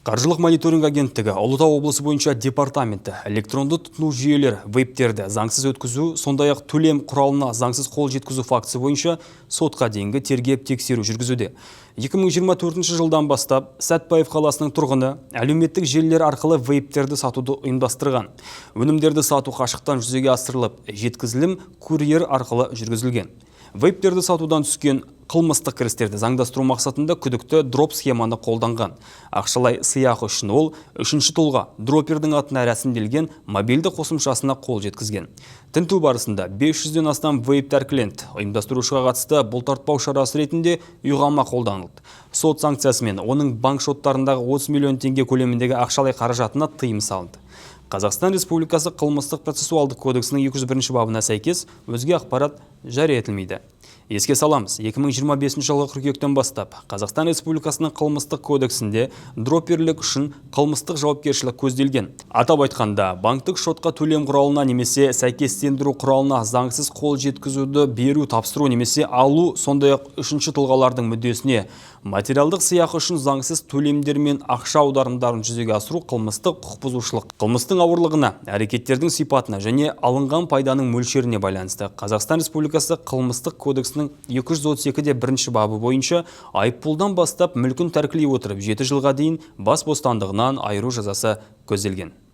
Қаржылық мониторинг агенттігі Ұлытау облысы бойынша департаменті электронды тұтыну жүйелер вейптерді заңсыз өткізу, сондай-ақ төлем құралына заңсыз қол жеткізу фактісі бойынша сотқа дейінгі тергеп тексеру жүргізуде. 2024 жылдан бастап Сәтпаев қаласының тұрғыны әлеуметтік желілер арқылы вейптерді сатуды ұйымдастырған. Өнімдерді сату қашықтан жүзеге асырылып, жеткізілім курьер арқылы жүргізілген. Вейптерді сатудан түскен қылмыстық кірістерді заңдастыру мақсатында күдікті дроп схеманы қолданған. Ақшалай сыйақы үшін ол үшінші тұлға дропердің атына рәсімделген мобильді қосымшасына қол жеткізген. Тінту барысында 500-ден астам вейп тәркіленді. Ұйымдастырушыға қатысты бұлтартпау шарасы ретінде үйқамақ қолданылды. Сот санкциясымен оның банк шоттарындағы 30 миллион теңге көлеміндегі ақшалай қаражатына тыйым салынды. Қазақстан Республикасы Қылмыстық процессуалдық кодексінің 201 бабына сәйкес өзге ақпарат жария етілмейді. Еске саламыз, 2025 жылғы қыркүйектен бастап Қазақстан Республикасының Қылмыстық кодексінде дроперлік үшін қылмыстық жауапкершілік көзделген. Атап айтқанда, банктік шотқа төлем құралына немесе сәйкестендіру құралына заңсыз қол жеткізуді беру, тапсыру немесе алу, сондай-ақ үшінші тұлғалардың мүддесіне материалдық сыйақы үшін заңсыз төлемдер мен ақша аударымдарын жүзеге асыру қылмыстық құқық бұзушылық. Қылмыстың ауырлығына, әрекеттердің сипатына және алынған пайданың мөлшеріне байланысты Қазақстан Республикасы Қылмыстық кодексінің 232 бірінші бабы бойынша айыппұлдан бастап мүлкін тәркілей отырып 7 жылға дейін бас бостандығынан айыру жазасы көзделген.